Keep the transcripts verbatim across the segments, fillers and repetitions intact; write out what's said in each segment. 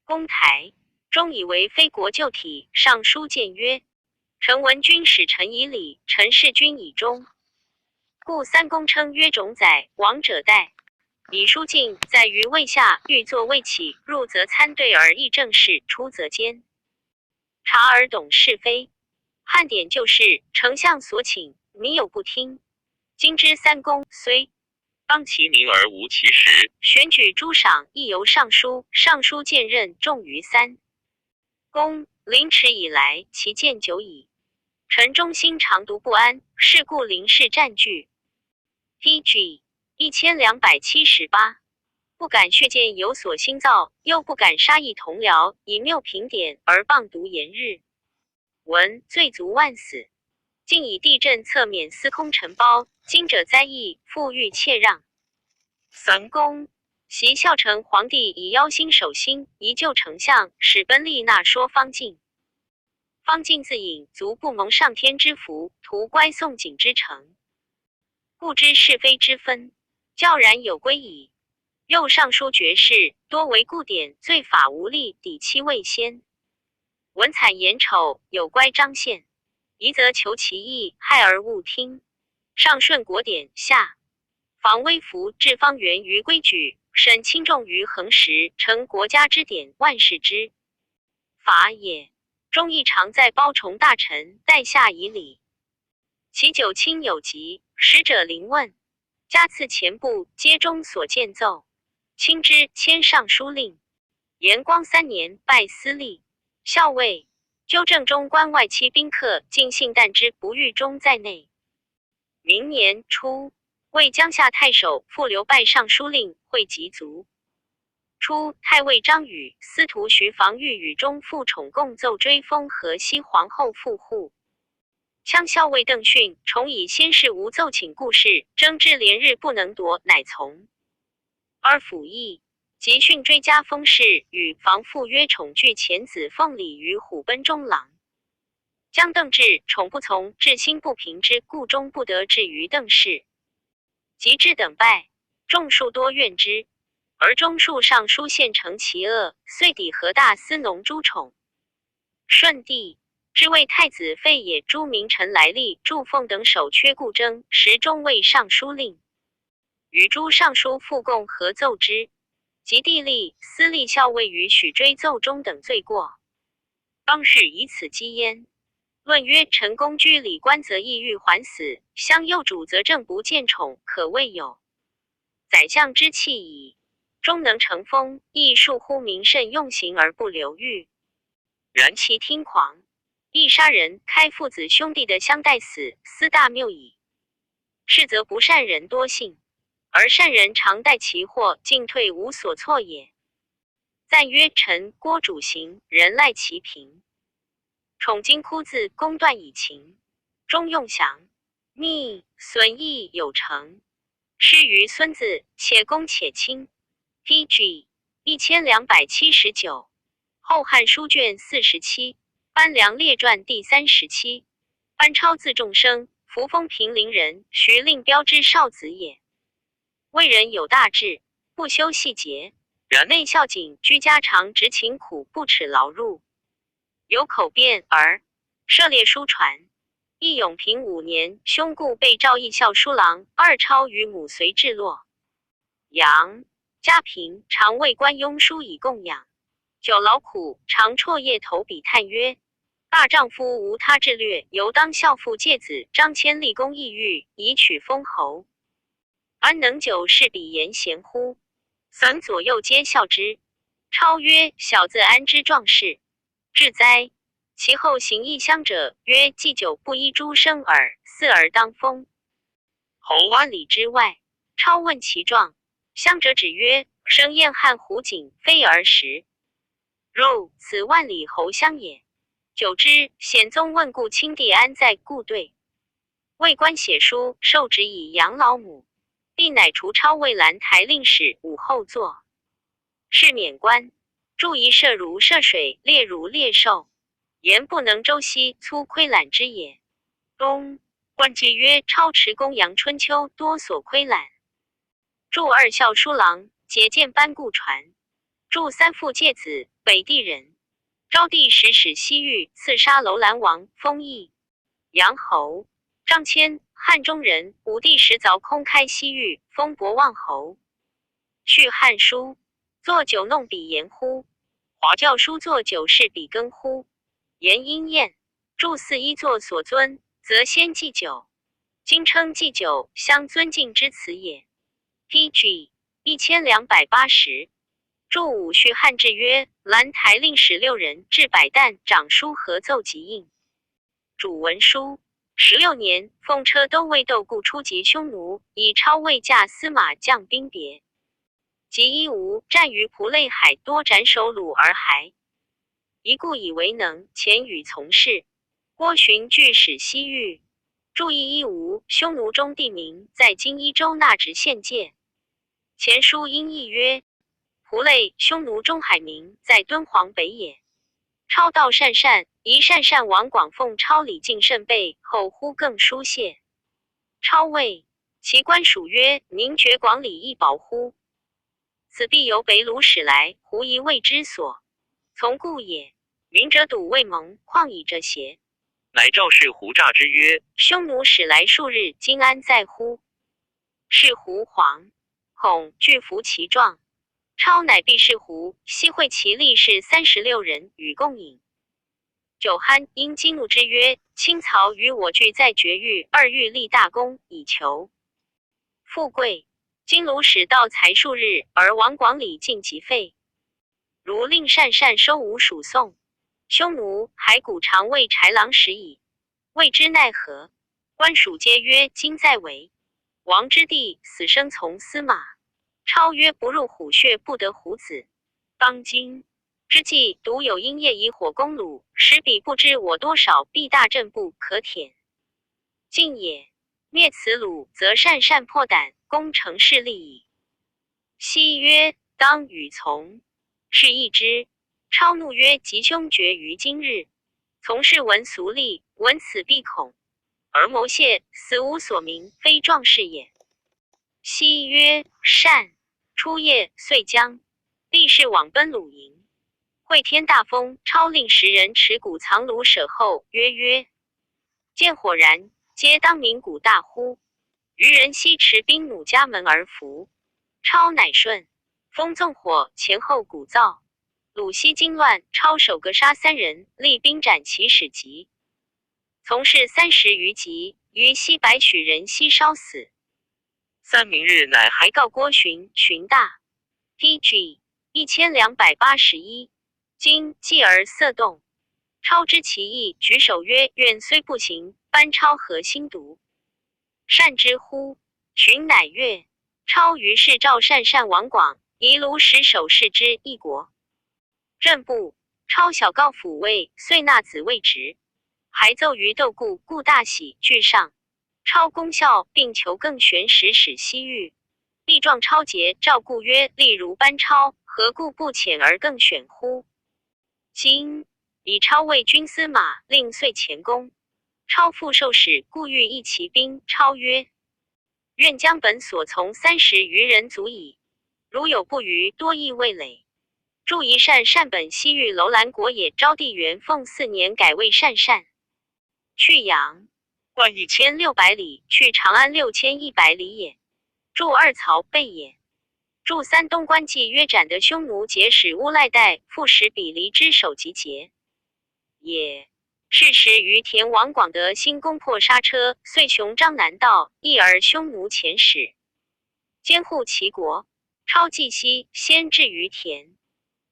公台，忠以为非国旧体，尚书谏曰：臣闻君使臣以礼，臣事君以忠。故三公称曰：冢宰，王者代。礼书敬，在于位下，欲作位起，入则参对而议政事，出则监，察而懂是非。汉典旧事，丞相所请，民有不听。今之三公虽 邦其民而无其实。选举诸赏亦由尚书，尚书荐任重于三公。临迟以来，其间久矣。臣忠心常独不安，是故临事占据。P G 一千两百七十八。不敢血见有所新造，又不敢杀异同僚，以谬评典而谤读言日。文罪足万死。竟以帝政侧免司空陈褒，今者灾异，复欲窃让。三公，袭孝成皇帝以妖心守心，以旧丞相，使奔吏纳说方进。方进自隐卒不蒙上天之福，徒乖宋璟之成，故知是非之分，昭然有归矣。又尚书爵士，多为故典，罪法无力，抵期未先。文惨言丑，有乖张献，疑则求其意，害而勿听。上顺国典，下防微服，至方圆于规矩，审轻重于衡实，成国家之典，万世之法也。忠义常在褒崇大臣，待下以礼。其九卿有疾，使者临问，加赐钱布，皆忠所见奏。卿之，迁尚书令。延光三年，拜司隶、校尉，纠正中关外戚宾客，竟信旦之不遇忠在内。明年初，为江夏太守，复留拜尚书令，会稽卒。初，太尉张宇、司徒徐防御与忠复宠共奏追封河西皇后复护。羌校尉邓训重以先世无奏请故事，争之连日不能夺，乃从。而府役，及训追加封事，与防复约宠拒遣子奉礼于虎贲中郎。将邓至宠不从，至心不平之，故终不得至于邓氏。及至等拜，众数多怨之，而中数尚书献成其恶，遂抵河大司农朱宠。顺帝，知为太子废也，朱明臣来历，祝凤等守缺故征，时中为尚书令。与诸尚书复供合奏之。及帝立，司隶校尉与许追奏忠等罪过。邦氏以此讥焉。论曰：臣公居礼官则抑欲还死，相幼主则政不见宠，可谓有宰相之气矣。终能成风，亦述乎民甚用刑而不流狱。然其听狂，亦杀人开父子兄弟的乡代死，斯大谬矣。是则不善人多信，而善人常待其祸，进退无所措也。赞曰：臣郭主行，人赖其平。宠今枯自公断以情，忠用降，逆损益有成，施于孙子，且公且亲。P G 一千两百七十九。后汉书卷四十七，班梁列传第三十七。班超字仲升，扶风平陵人，徐令标之少子也。为人有大志，不修细节，然内孝谨，居家常执勤苦，不耻劳碌。有口辩而涉猎书传。义永平五年，兄故被召议校书郎，二超于母随至洛阳。家贫，常为官拥书以供养。久劳苦，常辍夜投笔叹曰：大丈夫无他志略，犹当效父介子张骞立功异域，以取封侯。安能久视彼言贤乎？散左右皆笑之。超曰：小子安知壮士？至哉。其后行异乡者曰：祭酒不依诸生耳，死而当封侯。万里之外，超问其状，乡者指曰：生燕汉胡景，飞而食肉，此万里侯乡也。久之，显宗问故：卿弟安在故队？ 为官写书，受职以养老母，并乃除超为兰台令史武后作。是免官，著遗涉如涉水，猎如猎兽，言不能周悉，粗亏懒之也。东。官皆曰：超持公羊春秋，多所亏懒。著二校书郎，节见班固传。著三父介子，北地人。昭帝时始西域，刺杀楼兰王，封邑。杨侯、张骞，汉中人，武帝时凿空开西域，封博望侯。续汉书，作酒弄彼颜乎？华教书作酒是彼根乎？颜因晏。注四一作所尊，则先祭酒。今称祭酒，相尊敬之辞也。P G一千两百八十。注武续汉志曰：兰台令使六人置百担，掌书合奏即应。主文书。十六年，奉车都尉窦固初结匈奴，以超尉驾司马将兵别。及伊吾，战于蒲类海，多斩首虏而还。一固以为能，遣与从事。郭循据使西域。注意伊吾，匈奴中地名，在今伊州纳直县界。前书因译曰：蒲类，匈奴中海名，在敦煌北也。超道鄯善，疑鄯善王广奉超礼敬甚备，后呼更书谢。超谓其官署曰：宁觉广礼亦薄乎？此必由北虏使来，胡疑未知所从故也。云者笃未蒙，况以哲邪？乃赵氏胡诈之曰：匈奴使来数日，今安在乎？是胡惶恐，惧服其状。超乃毕氏胡，悉会其力士三十六人与共饮。酒酣，因激怒之曰：卿曹与我俱在绝域，而欲立大功以求富贵，今鲁使道才数日，而王广礼尽即废。如令鄯善收吴属宋，匈奴还鼓常为豺狼食矣，未知奈何？官署皆曰：今在围王之地，死生从司马。超曰：不入虎穴，不得虎子。当今之计，独有因晏以火攻鲁，使彼不知我多少，必大阵不可填进也。灭此鲁，则鄯善破胆，功成势利矣。西曰：当与从。是亦之。超怒曰：吉凶决于今日。从事闻俗利，闻此必恐，而谋泄，死无所名，非壮士也。西曰：善。初夜，遂将力士往奔鲁营。会天大风，超令十人持鼓藏鲁舍后，曰曰：见火然，皆当鸣鼓大呼。余人悉持兵弩家门而伏。超乃顺。风纵火，前后鼓噪，鲁悉惊乱。超守隔杀三人，立兵斩其始级。从事三十余级，余悉百许人悉烧死。三明日乃还告郭循、循大。P G一千两百八十一。今继而色动。超知其意，举手曰：愿虽不行，班超何兴独？善之乎？循乃曰：超于是赵鄯善王广，以鲁使守势之一国。任部。超晓告抚慰，遂纳子为执。还奏于窦固，固大喜，具上。超恭效，并求更选使，使西域。力壮超节赵固曰：例如班超，何故不遣而更选乎？今以超为军司马，令遂前攻。超复受使，固欲议其兵。超曰：愿将本所从三十余人足矣，如有不逾，多亦未累。注一善善本西域楼兰国也。昭帝元凤四年改为鄯善。去阳，灌一千六百里，去长安六千一百里也。注二曹备也。注三东关计约斩得匈奴节使乌赖带，复使比离之首级节也。是时于田王广德兴攻破莎车，遂雄张南道，抑而匈奴遣使监护其国。超计西，先至于田。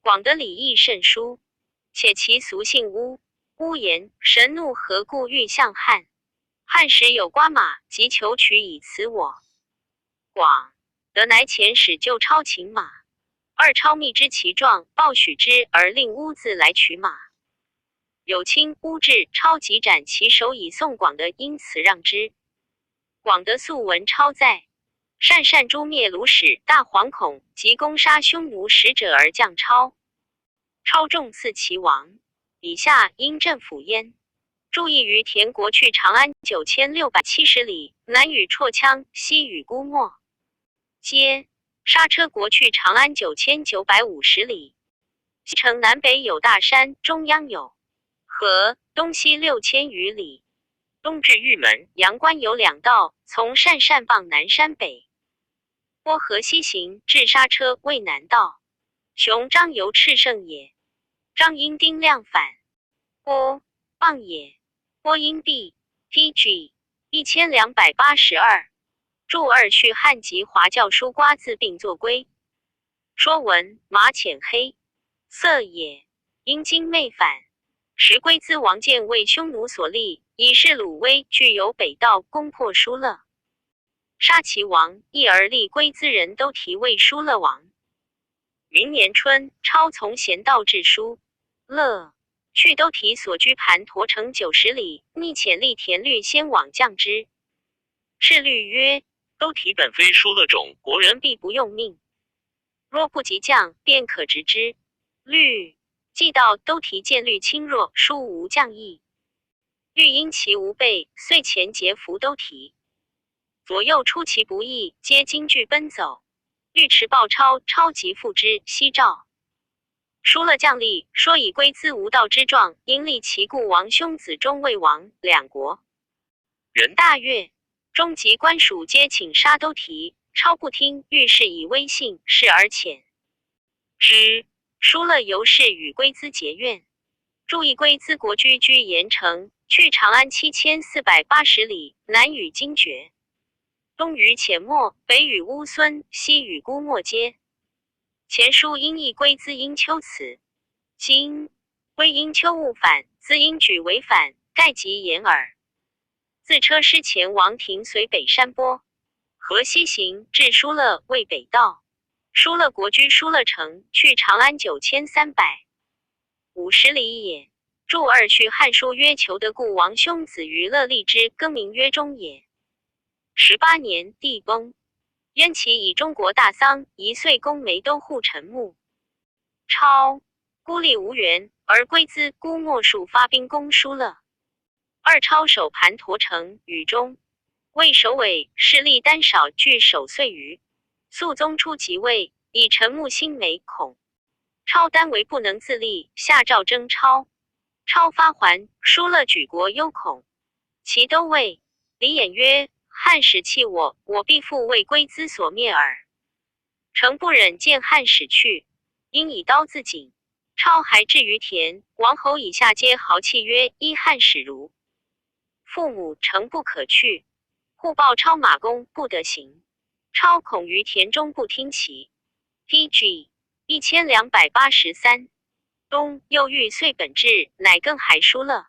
广德礼义甚殊，且其俗姓巫，巫言神怒，何故欲向汉？汉时有瓜马，即求取以辞我。广德乃遣使救超请马。二超密知其状，报许之，而令巫自来取马。有卿巫至，超即斩其首以送广德，因此让之。广德素闻超在，鄯善诛灭鲁使，大惶恐，即攻杀匈奴使者而降超。超众刺齐王，以下因镇抚焉。注意于田国去长安九千六百七十里，南与绰羌，西与姑墨。接。莎车国去长安九千九百五十里。西城南北有大山，中央有河，东西六千余里。东至玉门，阳关有两道，从鄯善傍南山北。波河西行，至沙车未南道，雄张由赤胜也，张因丁亮反。波，傍也。波因毕，P G，一千两百八十二。注二续汉籍华教书瓜字并作归。说文：马浅黑，色也，因金妹反。时龟兹王建为匈奴所立，以示鲁威具有北道，攻破疏勒。杀其王，继而立龟兹人都提为疏勒王。明年春，超从咸道至疏勒，去都提所居盘陀城九十里，密遣立田律先往将之。是律曰：都提本非疏勒种，国人必不用命。若不及将，便可执之。律，既到都提见律轻弱，殊无将意。律因其无备，遂遣节服都提。左右出其不意，皆惊惧奔走。律持报超，超即复之，悉赵。疏勒将吏说以龟兹无道之状，因立其故王兄子中魏王，两国人大悦。中及官署皆请杀都提，超不听，律是以威信示而遣之。疏勒由是与龟兹结怨。注意，龟兹国居居延城，去长安七千四百八十里，南与金绝，东与浅漠，北与乌孙，西与姑墨接。前书因译龟兹因丘辞，今归因丘勿返，兹因举为返，盖及延耳。自车师前，王庭随北山坡，河西行，至疏勒，谓北道。疏勒国居疏勒城，去长安九千三百五十里也。注二续汉书曰：求得故王兄子于勒立之，更名曰中也。十八年，地崩。燕齐以中国大桑、遗岁公梅都护陈墓。超，孤立无援，而龟兹姑墨数发兵攻疏勒。二超守盘陀城与中，为首尾势力单少，拒守岁余。肃宗初即位，以陈墓兴梅孔。超单为不能自立，下诏征超。超发还，疏勒举国忧恐。其都尉李俨曰：汉使弃我，我必复为龟兹所灭耳。诚不忍见汉使去，因以刀自尽。超还至于田，王侯以下皆豪气曰：依汉使如父母，诚不可去。户报超马弓，不得行。超恐于田中不听其。P G一千两百八十三。冬，又遇岁本至，乃更还疏勒。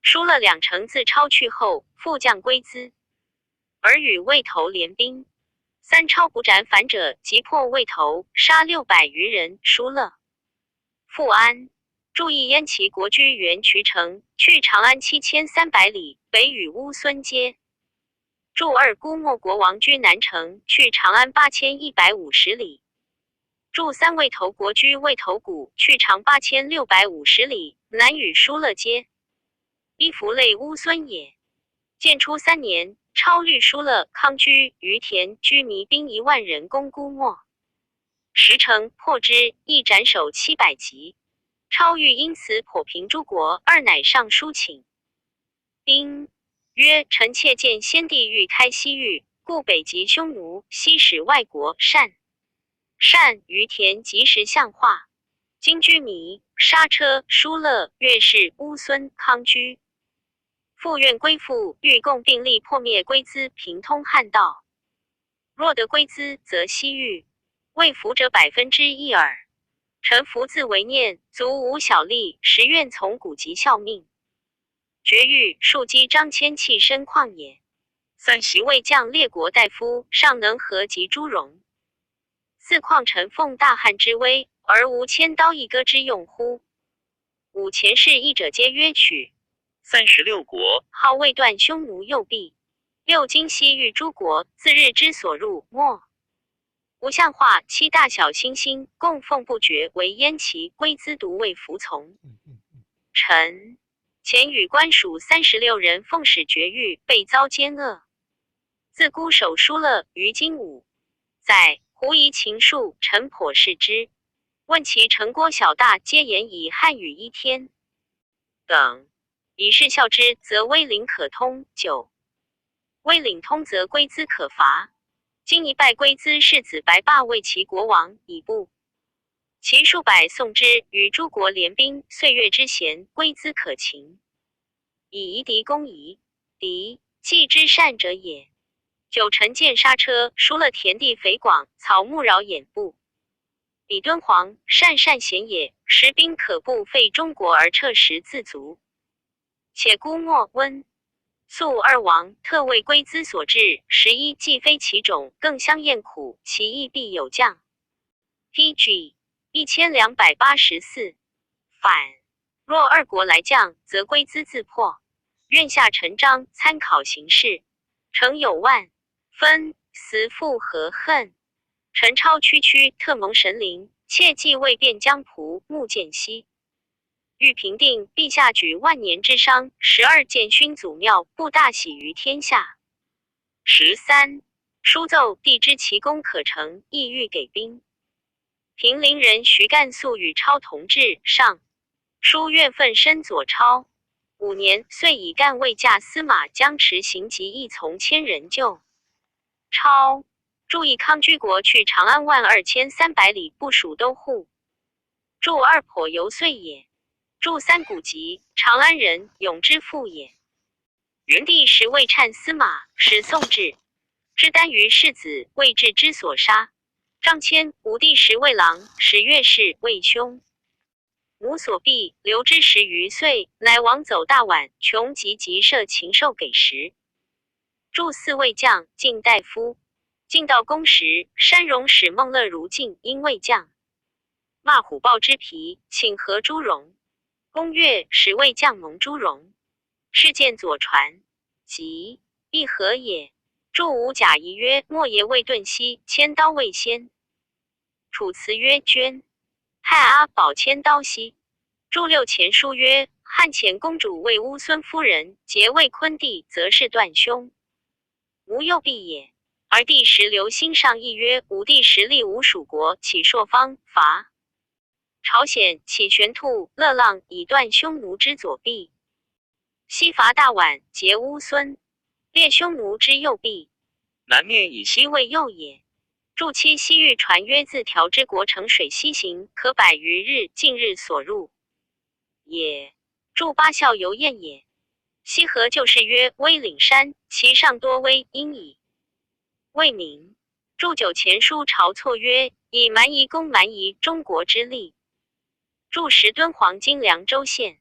疏勒两城自超去后，复将龟兹，而与魏头联兵。三超不斩反者，即破魏头，杀六百余人，疏勒。复安，注意燕齐国居原衢城，去长安七千三百里，北与乌孙接。注二姑墨国王居南城，去长安八千一百五十里。注三魏头国居魏头谷，去长八千六百五十里，南与疏勒接。伊弗类乌孙也。建初三年，超虑疏勒康居于田，居糜兵一万人攻姑墨。时城破之，亦斩首七百级。超欲因此破平诸国，二乃上书请兵曰：臣妾见先帝欲开西域，故北及匈奴，西使外国单。单于田即时相化。今居糜、莎车、疏勒、越氏、乌孙、康居。复愿归附，欲共并力破灭归资，平通汉道。若得归资，则西域未服者百分之一耳。臣服自为念，足无小利，实愿从古籍效命。绝域数击张骞弃身旷野。三席未将列国大夫，尚能和及诸戎。四况臣奉大汉之威，而无千刀一戈之用乎？五前事议者皆曰取。三十六国号未断匈奴右臂。六今西域诸国，自日之所入没。吴相化，七大小兴兴，供奉不绝，唯燕齐、归资独未服从。臣前与官属三十六人奉使绝域，被遭奸恶。自孤守疏勒于今五载，胡疑秦数，臣颇视之。问其城郭小大，皆言以汉语一天。等。以是孝之，则威领可通。九。威领通则，归资可伐。今一败归资，世子白霸为齐国王，以不。其数百宋之，与诸国联兵，岁月之闲，归资可擒。以夷狄攻夷，狄，计之善者也。九。乘箭杀车，疏勒田地肥广，草木饶掩，不。彼敦煌，善善险也，时兵可怖废中国而撤食自足。且姑莫温、宿二王，特为归资所置。十一。既非其种，更相厌苦，其意必有降。P G 一千两百八十四。反。若二国来将，则归资自破。愿下陈章，参考形势。诚有万分，死复何恨？陈超区区，特蒙神灵，切记未变江仆，目见息。欲平定陛下举万年之商，十二建勋祖庙，不大喜于天下。十三。书奏帝知其功可成，意欲给兵。平陵人徐干素与超同治，上书曰：奋身左超，五年岁以干卫驾司马，将持行疾，亦从千人救超。注意康居国去长安万二千三百里，不属都护。注二。颇游遂也。注三。古籍长安人永之父也。元帝时魏粲司马，使宋至，知单于世子，谓至之所杀。张骞。武帝时魏郎，使乐氏，魏兄。母所避，留之十余岁，乃王走大宛，穷极即设禽兽给食。注四。魏将，晋大夫。晋悼公时，山荣使孟乐如进，因魏将。骂虎豹之皮，请和朱荣。公曰：使魏将蒙朱荣。是见左传。即，必合也。注五。贾谊曰：莫邪魏盾兮，千刀未先。楚辞曰：捐。汉阿宝千刀兮。注六。前书曰：汉前公主为乌孙夫人，结未坤帝，则是断兄。无右臂也。而帝时刘兴上议曰：武帝时立吴属国，岂朔方伐朝鲜，岂玄兔勒浪以断匈奴之左臂。西伐大宛，结乌孙，裂匈奴之右臂。南面以西为右也。注七。西域传曰：自条之国乘水西行，可百余日，近日所入也。注八。孝游宴也。西河旧事曰：威领山，其上多威，因以 为名。注九。前书晁错曰：以蛮夷攻蛮夷，中国之力。注十。敦煌今凉州县。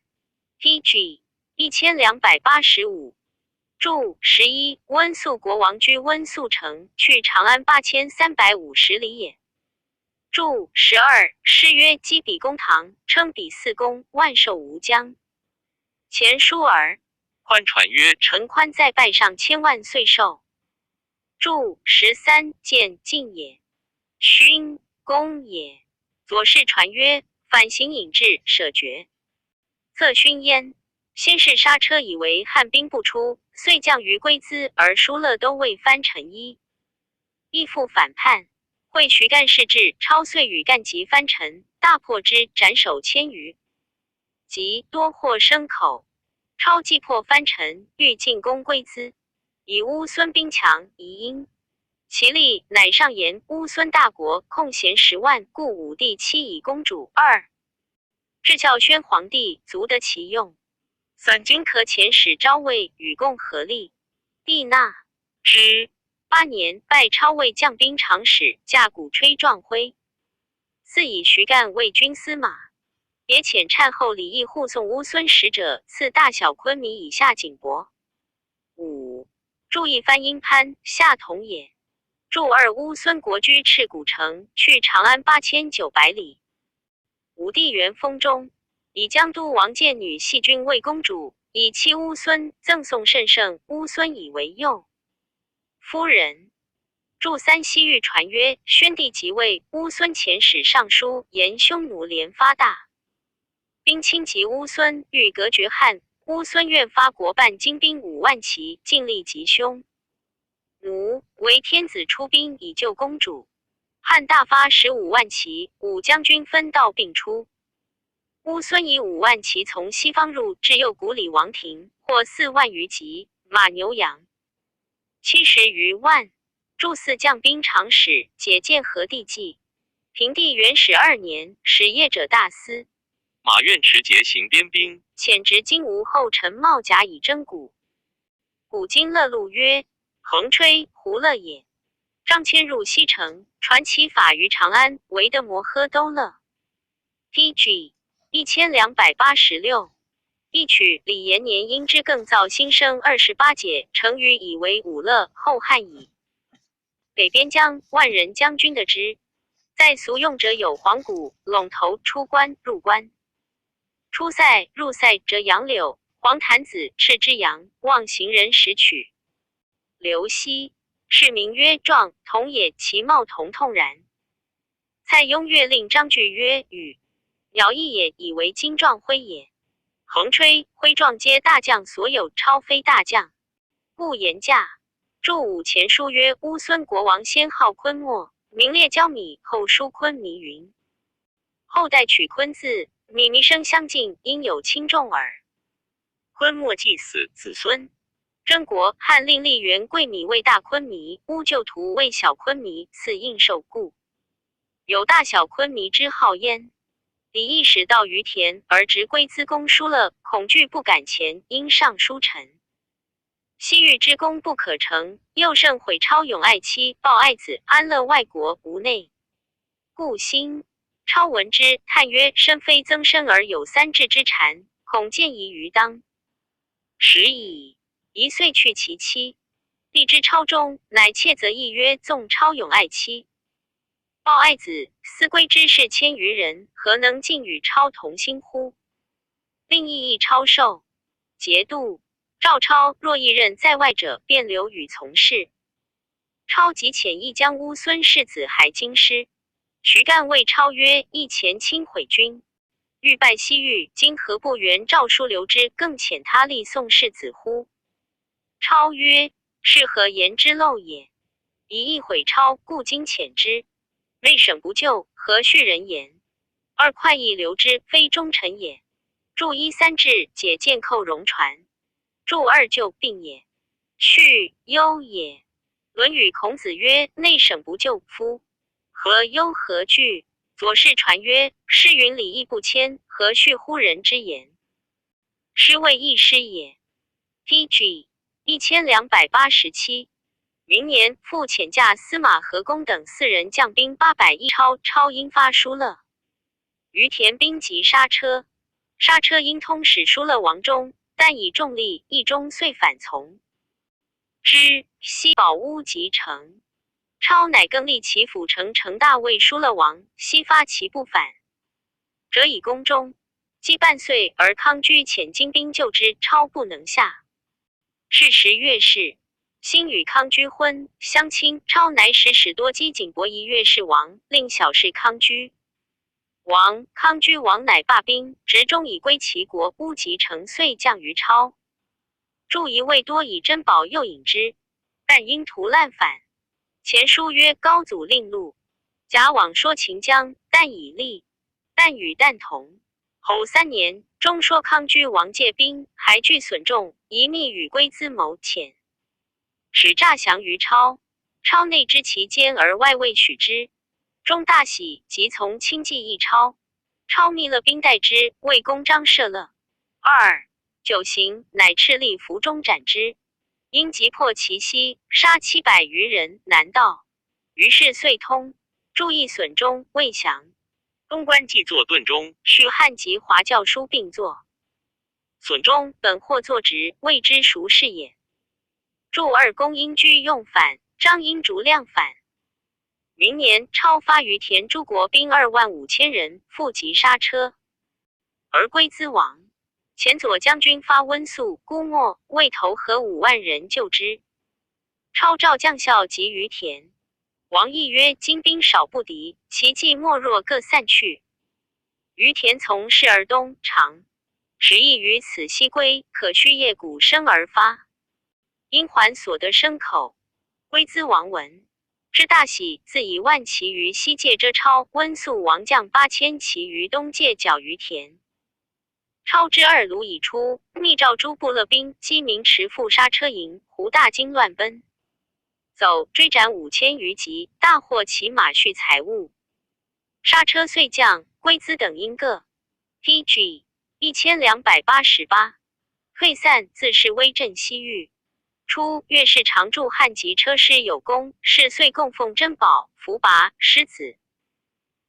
P G 一千两百八十五。注十一。温宿国王居温宿城，去长安八千三百五十里也。注十二。诗曰：击彼公堂，称彼四公，万寿无疆。前书耳。 换传曰：陈宽在拜上千万岁寿。注十三。建进也，勋公也。左氏传曰：反行引至，舍绝，策勋焉。先是杀车以为汉兵不出，遂降于归资，而疏勒都尉翻陈一，亦复反叛。会徐干事至，超遂与干及翻陈，大破之，斩首千余。 及多获牲口。超既破翻陈，欲进攻归资，以乌孙兵强，宜因其力，乃上言乌孙大国空闲十万，故武帝期以攻主。二。至孝宣皇帝，足得其用。三。今可遣使昭魏与共合力，帝纳之。八年，拜超魏将兵长史，驾鼓吹壮徽。 四。以徐干为军司马，别遣单后礼义护送乌孙使者，赐大小昆弥以下锦帛。五。注一。翻殷潘，下同也。注二。乌孙国居赤谷城，去长安八千九百里。武帝元封中，以江都王建女系君为公主，以妻乌孙，赠送甚盛，乌孙以为右 夫人。注三。西域传曰：宣帝即位，乌孙遣使上书，言匈奴连发大兵侵及乌孙，欲隔绝汉。乌孙愿发国半精兵五万骑，尽力击匈奴，唯天子出兵以救公主。按大发十五万骑，五将军分道并出。乌孙以五万骑从西方入至右谷里王庭，获四万余骑，马牛羊七十余万，助四将兵长史解建河地计，平地元始二年，史业者大司马愿持节行边兵，遣执金吾后陈茂甲以征谷。 古今乐路曰：横吹胡乐也。张骞入西城，传其法于长安，为得摩诃兜乐。T G一千两百八十六。一曲李延年因之更造新声二十八解，成语以为五乐后汉矣。北边疆万人将军的之，在俗用者有黄谷、陇头、出关、入关。出塞、入塞者杨柳、黄檀子、赤之杨，望行人拾取。刘熙，是名曰壮，同也，其貌同痛然。蔡邕乐令张句曰：羽，鸟亦也，以为精壮徽也。横吹、徽壮皆大将所有，超非大将，故言驾。注武前书曰：乌孙国王先号昆莫，名列交米，后书昆弥云。后代取昆字，米弥声相近，因有轻重耳。昆莫祭祀子孙。征国、汉令立元贵米为大昆弥，乌旧图为小昆弥，赐印绶，故有大小昆弥之号焉。李益使道于田而执归资公疏勒，恐惧不敢前，因上书陈。西域之功不可成，又甚毁超勇爱妻，报爱子，安乐外国无内。故兴。超闻之，叹曰：身非曾参而有三帙之蝉，恐见遗于当时矣。一岁去其妻。帝之超终，乃窃责议曰：纵超勇爱妻，报爱子，思归之士千余人，何能尽与超同心乎？令议议超寿、节度。赵超若亦任在外者，便留与从事。超即遣议将乌孙世子海京师。徐干谓超曰：以前亲毁君，欲拜西域，今何不援赵叔留之，更遣他立宋世子乎？超曰：是何言之漏也？以意毁超，故今遣之。内省不救，何恤人言？二快意留之，非忠臣也。注一三至，解建寇戎船。注二救病也。恤忧也。论语孔子曰：内省不救夫，何忧何惧？左氏传曰：诗云礼义不迁，何恤乎人之言？诗未易失也。T G一千两百八十七。明年，复遣驾司马河公等四人将兵八百一超，超因发疏勒。于田兵及刹车，刹车因通使疏勒王忠，但以众力易终，遂反从。之西保乌集城，超乃更立其府城城大为疏勒王，悉发其不反，折以攻忠。既半岁而康居遣精兵救之，超不能下。是时乐氏，兴与康居婚，相亲。超乃使使多击景伯仪乐氏王，令小氏康居王。康居王乃罢兵，执忠以归其国。乌集城遂降于超。注仪未多以珍宝诱引之，但因图烂返。前书曰：高祖令路，甲往说秦疆，但以利，但与但同。后三年，中说康居王借兵，还拒损仲，疑密与归资谋遣，使诈降于超。超内知其奸，而外未许之。忠大喜，即从亲计议超。超密勒兵待之，未攻张射勒。二九行，乃敕立伏忠斩之。因急迫其西，杀七百余人，南盗。于是遂通。注意损忠，未降。东关既作，顿中，许汉及华教书并作。损忠本或作直，未知孰是也。注二公因居用反，张因逐亮返。明年，超发于田诸国兵二万五千人，复及刹车，而归资亡。前左将军发温宿、姑墨、魏头合五万人救之。超召将校集于田，王议曰：今兵少不敌，其计莫若，各散去。于田从事而东长，使役于此西归，可须夜鼓声而发。因还所得牲口。归资王闻，之大喜，自以万骑于西界，遮超温宿王将八千骑于东界，缴于田。超知二卢已出，密诏诸部勒兵击鸣池赴刹车营，胡大惊乱奔，走，追斩五千余骑，大获其马畜财物。刹车遂降，归资等因各 T G 一千两百八十八。退散，自是威震西域。初，乐氏常助汉籍车师有功，是岁供奉珍宝、福拔、狮子，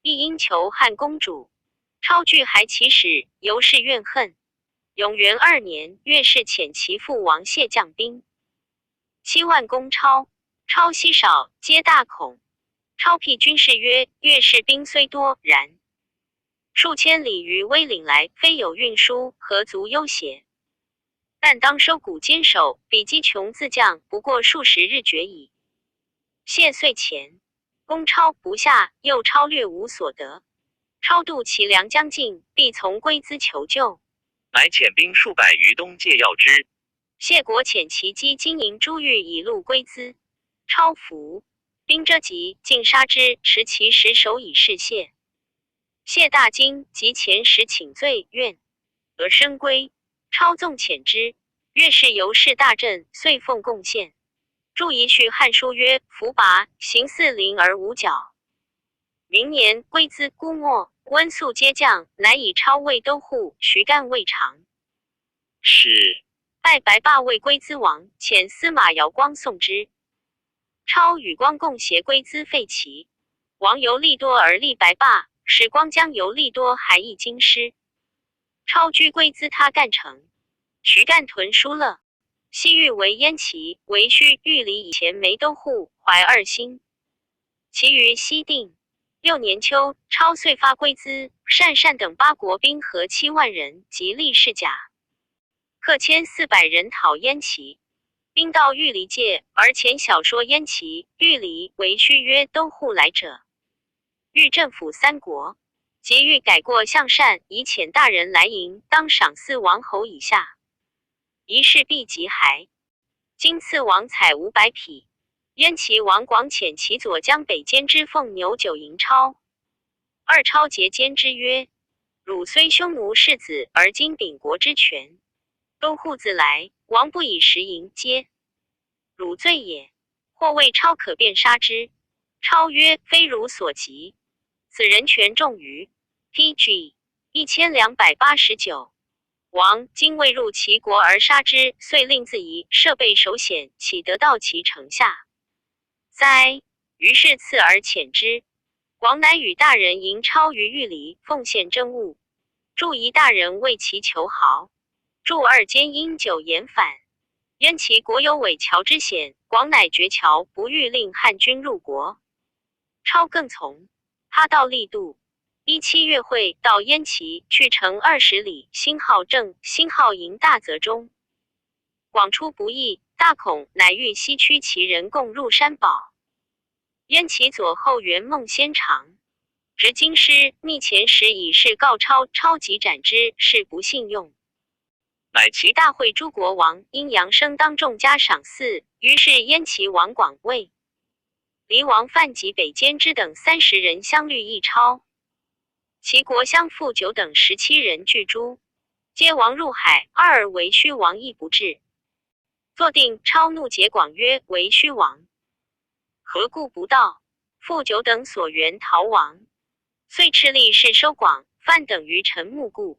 亦因求汉公主。超拒还其使，尤是怨恨。永元二年，乐氏遣其父王谢将兵，七万攻超。超稀少，皆大恐。超辟军士曰：“乐氏兵虽多，然数千里于威岭来，非有运输，何足忧邪？但当收谷坚守，彼击穷自降，不过数十日决矣。”谢遂前，攻超不下，又超略无所得。超度其粮将尽，必从归资求救。乃遣兵数百于东界要之。谢国遣其击金营诸域以录归资。超服，兵遮急，尽杀之，持其十首以示谢。谢大惊，即遣使请罪，愿得生归。超纵遣之，乐氏尤是大振，遂奉贡献。著遗序《汉书》曰：“福拔，形似麟而无角。”明年归资孤没，温宿皆降，乃以超为都护，徐干为长史，拜白霸为归资王，遣司马姚光送之。超与光共携归资废齐。王尤利多而立白霸，使光将尤利多还一京师。超居归资他干城，徐干屯疏勒。西域为燕齐、为胥、玉离以前没都护，怀二心。其余西定。六年秋，超遂发归资、鄯善等八国兵合七万人，及力士甲， 各千四百人讨燕齐，兵到玉离界，而遣小说燕齐、玉离为胥曰：“都护来者，欲镇抚三国。”即欲改过向善，以遣大人来迎，当赏赐王侯以下。仪式毕即还。今赐王彩五百匹。燕齐王广遣其左将北监之奉牛酒迎超。二超诘监之曰：“汝虽匈奴世子，而今秉国之权，都护自来，王不以食迎接，汝罪也。”或谓超可便杀之。超曰：“非汝所及，此人权重于 T G 一千两百八十九。王今未入其国而杀之，遂令自疑，设备首显，岂得到其城下哉？”于是赐而遣之。广乃与大人迎超于玉离，奉献珍物。著仪大人为其求豪，著二监因酒言反。燕齐国有伪乔之险，广乃绝乔，不欲令汉军入国。超更从。他到利度，一七月会到燕齐，距城二十里，星号正，星号营大泽中。广出不意，大恐，乃欲西驱其人共入山堡。燕齐左后元孟先长执京师，密遣使以示告超，超即斩之，是不信用。乃其大会诸国王，因扬声当众加赏赐。于是燕齐王广、卫离王范及北监之等三十人相虑议超。齐国相父久等十七人拒诸，皆亡入海，二而为虚王亦不至。坐定，超怒结广曰：“为虚王，何故不到？父久等所援逃亡，遂敕力士收广、范等于陈木固，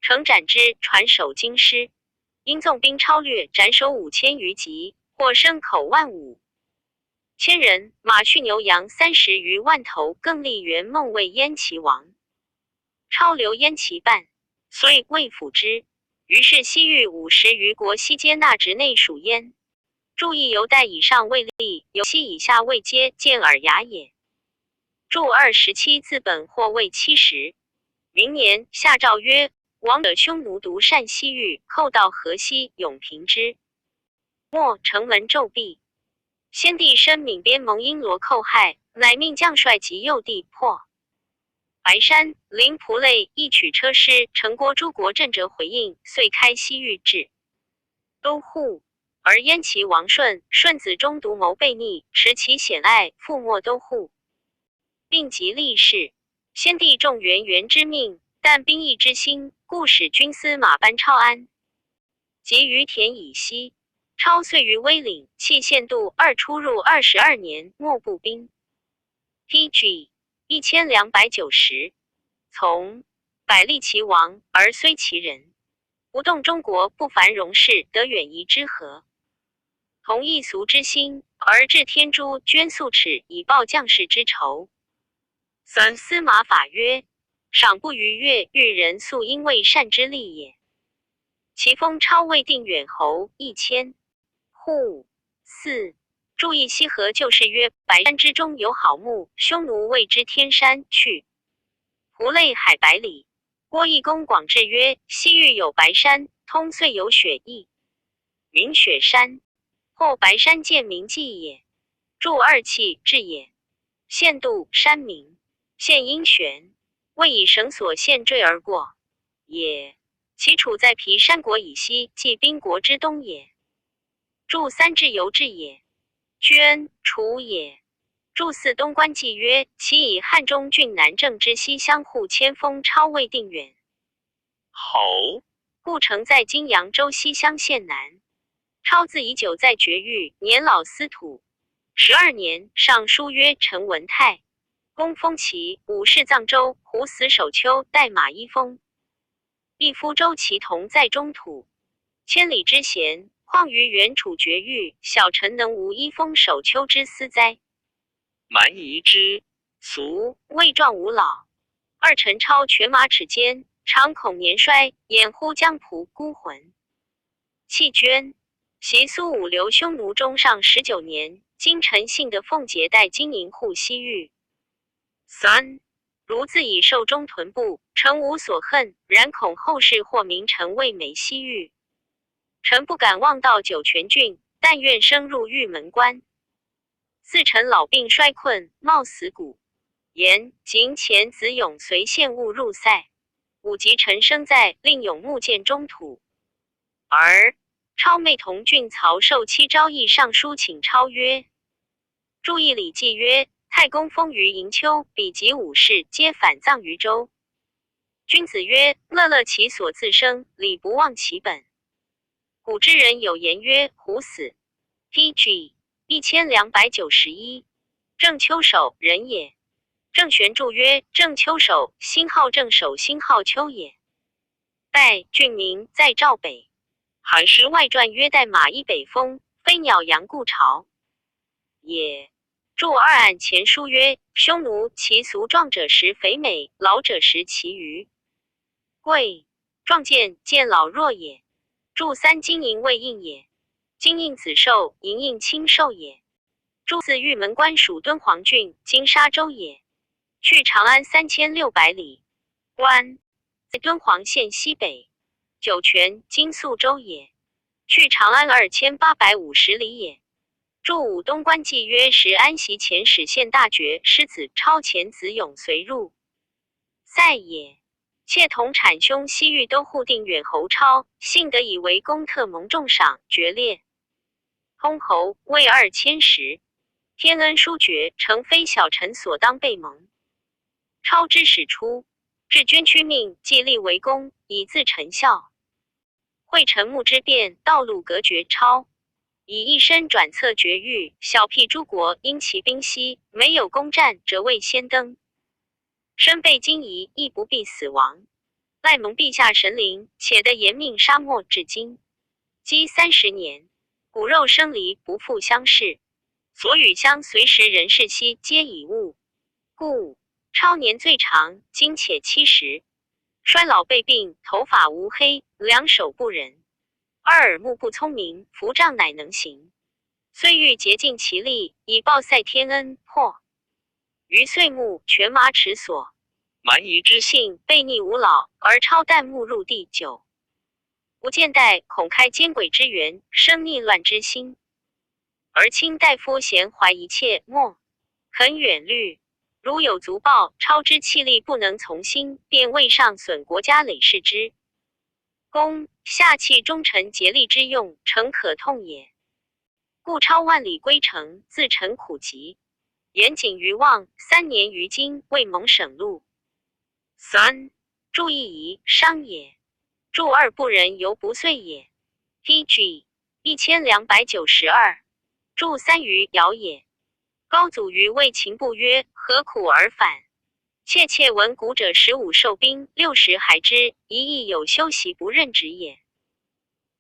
城斩之，传首京师。因纵兵超略，斩首五千余级，获牲口万五千人，马畜牛羊三十余万头，更立元孟为燕齐王。超留燕齐半，遂未辅之。于是西域五十余国悉皆纳执内属焉。注意由代以上未立，由西以下未接，见尔雅也。注二十七字本或未七十。明年夏诏曰：王者匈奴独善西域，寇盗河西，永平之。末城门骤闭。先帝深悯边盟璎罗寇害，乃命将帅及右地破怀山、临蒲类，亦取车师、城郭诸国震折回应，遂开西域至都护。而燕齐王顺，顺子中独谋悖逆，持其显爱，覆没都护，并及立誓，先帝重圆圆之命，但兵役之心，故使军司马班超安，及于田以西。超遂于威领弃县度而出入二十二年，没步兵。P G 一千两百九十，从百立其王而虽其人，不动中国不繁荣事，得远移之何？同异俗之心，而置天诛捐粟尺以报将士之仇。三、司马法曰：赏不逾越，遇人粟因为善之利也。其封超未定远侯一千。户。四、注意西河旧事曰：白山之中有好木，匈奴谓之天山，去蒲类海百里。郭义公广志曰：西域有白山，通岁有雪亦名雪山，或白山见名迹也。注二契至也。县度山名，县因悬，谓以绳索线缀而过也。其处在皮山国以西，即宾国之东也。注三至由至也，捐楚也。注四东关纪曰：其以汉中郡南郑之西乡户迁封超未定远侯，故城在今扬州西乡县南。超自以久在绝域，年老司土。十二年，上书曰陈文泰，公封其武氏藏州，胡死守丘，代马一封。一夫周其同在中土，千里之险，况于远处绝域，小臣能无一封守丘之司哉？蛮夷之俗，未壮无老。二陈超犬马齿坚，常恐年衰，掩乎江仆孤魂。弃捐。习苏武留匈奴中上十九年，今陈姓的奉节代金营户西域。三、如自以寿终屯部，诚无所恨，然恐后世或名陈未梅西域。臣不敢妄到酒泉郡，但愿升入玉门关。自陈老病衰困，貌死骨。言：景遣子勇随献物入塞。武及陈生在，令勇木见中土。而超妹同郡曹寿期昭议上书请超曰：注意礼记曰：太公封于营丘，比及武氏，皆反葬于周。君子曰：乐乐其所自生，礼不忘其本。古之人有言曰：胡死。P G 一千两百九十一。郑丘守人也。郑玄注曰：郑丘守，新号郑守，新号丘也。代郡名在赵北。韩氏外传曰：代马以北封，飞鸟扬故巢也。注二案前书曰：匈奴其俗，壮者食肥美，老者食其鱼。贵，壮健见老弱也。注三金营未应也。金应子寿，营应亲寿也。注四玉门关属敦煌郡，今沙州也。去长安三千六百里。关，在敦煌县西北。酒泉，今宿州也。去长安二千八百五十里也。注武东关纪曰：时安习前使献大爵，师子超遣子勇随入塞也。 妾同产兄西域都护定远侯超，幸得以为功特蒙重赏，爵列通侯，位二千石。天恩殊爵，诚非小臣所当备蒙。超之始出，至捐屈命，既立为公，以自陈孝。会陈牧之变，道路隔绝超，以一身转策绝域，小辟诸国，因其兵稀，没有攻战，则未先登。 身被荆疑，亦不避死亡。赖蒙陛下神灵，且得延命杀没至今。积三十年，骨肉生离，不复相识。所与乡随时人事稀，皆已误。故超年最长，今且七十。衰老被病，头发乌黑，两手不仁，二耳目不聪明，服杖乃能行。虽欲竭尽其力，以报塞天恩，迫 于岁暮犬马齿索。蛮夷之性，悖逆无老，而超旦暮入地久。不见代，恐开奸鬼之源，生逆乱之心。而卿大夫咸怀一切，莫肯远虑。如有足报，超之气力不能从心，便未上损国家累世之公，下气忠臣竭力之用，诚可痛也。故超万里归程，自陈苦疾，言景于望，三年于今，未蒙省路。三，注意矣，伤也。注二，不仁犹不遂也。P G一千两百九十二。注三，余姚也。高祖于魏秦部曰：何苦而返？ 切切闻古者十五受兵，六十还之，一亦有休息不任职也。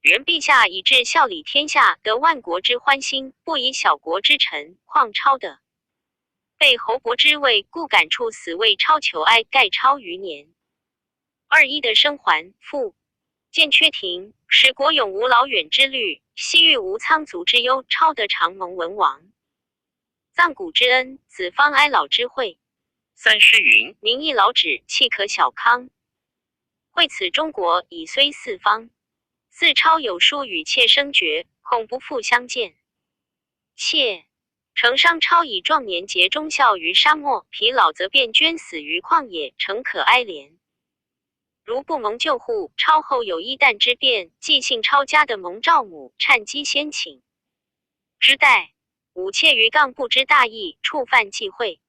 原陛下以至孝礼天下，得万国之欢心，不以小国之臣，况超得。被侯伯之魏故感触死魏超求哀，盖超余年。二一的生还复建阙庭，使国永无劳远之虑，西域无仓卒之忧，超得长蒙文王 葬古之恩，子方哀老之惠。三诗云：民亦老止，岂可小康？惠此中国，已虽四方。自超有书与妾声绝，恐不复相见。妾，成伤超以壮年节忠孝于沙漠，疲老则便捐死于旷野，诚可哀怜。 如不蒙救护，超后有一旦之变，即幸超家得蒙赵母，疝疾先请。之代，武切于杠不知大义，触犯忌讳。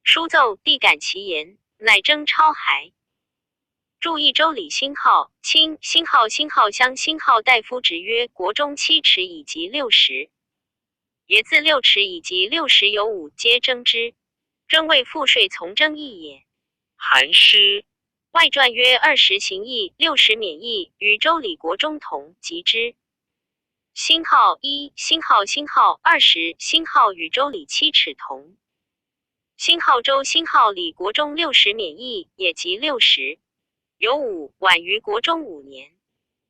书奏，帝感其言，乃征超还。注意周礼星号，卿，星号，星号乡，星号大夫职曰：国中七尺以及六十。也自六尺以及六十有五皆征之，征谓赋税从征役也。韩诗。 外传曰：二十行役，六十免役，与周礼国中同，及之。星号一，星号，星号二十，星号与周礼七尺同。星号周，星号礼国中六十免役，也及六十。有五，晚于国中五年。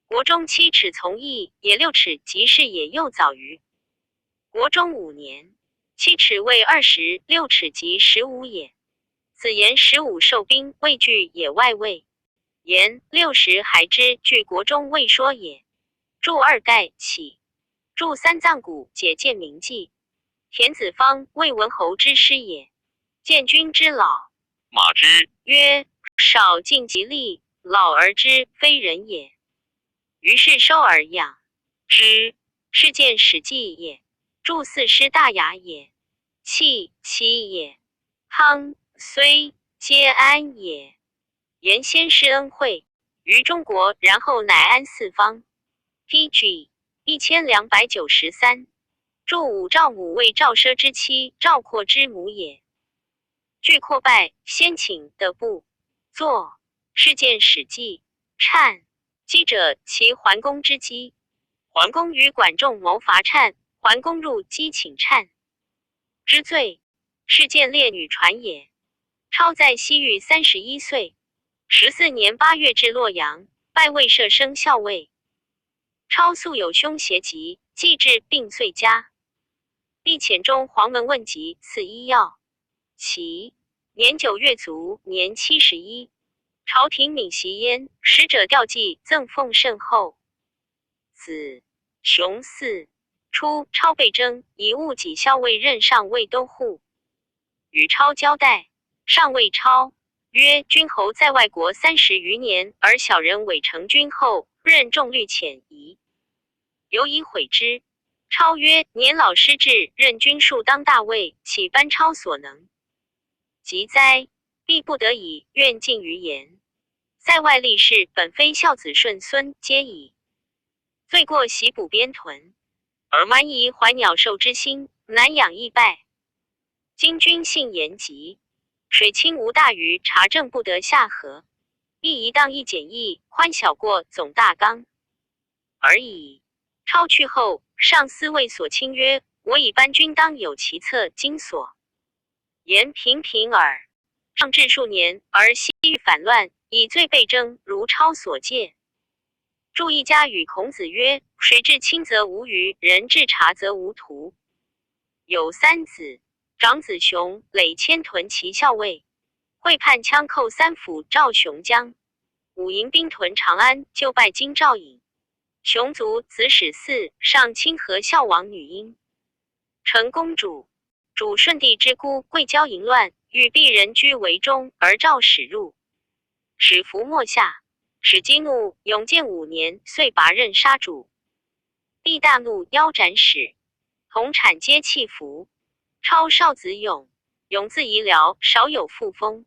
国中七尺从役，也六尺及士也，又早于国中五年。七尺为二十，六尺及十五也。子言十五受兵，未具野外位。言六十还之，具国中未说也。注二，盖起。注三，葬古，解见名迹。田子方，魏文侯之师也。见君之老，马之曰：少尽其力，老而知非人也。于是收而养之。是见史记也。注四，诗大雅也。气，其也。汤，虽，皆安也。 言先施恩惠于中国，然后乃安四方。P G一千两百九十三。注五，赵母为赵奢之妻，赵括之母也。句括拜，先请的部作，是见史记。疝，饥者，其桓公之饥。桓公与管仲谋伐疝，桓公入饥请疝。 之罪，是见列女传也。超在西域三十一岁，十四年八月至洛阳，拜魏射生校尉。超素有胸胁疾，既治病遂加。帝遣中黄门问疾，赐医药。其年九月卒，年七十一。朝廷悯袭焉，使者吊祭，赠奉甚厚。 子雄四。初，超被征，以误己校尉任上尉都护。与超交代，上谓超曰：君侯在外国三十余年，而小人委成君后，任重虑浅，宜有以悔之。超曰：年老失志，任君庶当大位，岂班超所能？及哉，必不得已，愿尽余言。塞外立事，本非孝子顺孙皆矣。 罪过袭捕边屯，而蛮夷怀鸟兽之心，难养义败。今君信言疾，水清无大鱼，察政不得下河，亦宜当一简易，宽小过总大纲而已。超去后，上司谓所卿曰：我以班君当有其策，今所 言平平耳。上至数年，而西域反乱，以罪被征，如超所戒。注一家语孔子曰：谁至亲则无余，人至察则无徒。有三子，长子熊累千屯骑校尉，会叛羌寇三辅赵熊将。武迎兵屯长安，就拜京兆尹。熊卒子始嗣，上清河孝王女英。成公主， 主舜帝之姑贵交淫乱，欲避人居围中，而赵始入，始伏没下。始激怒，永建五年，遂拔任杀主。帝大怒，腰斩使。同产皆弃服。超少子勇，勇字夷僚，少有父封。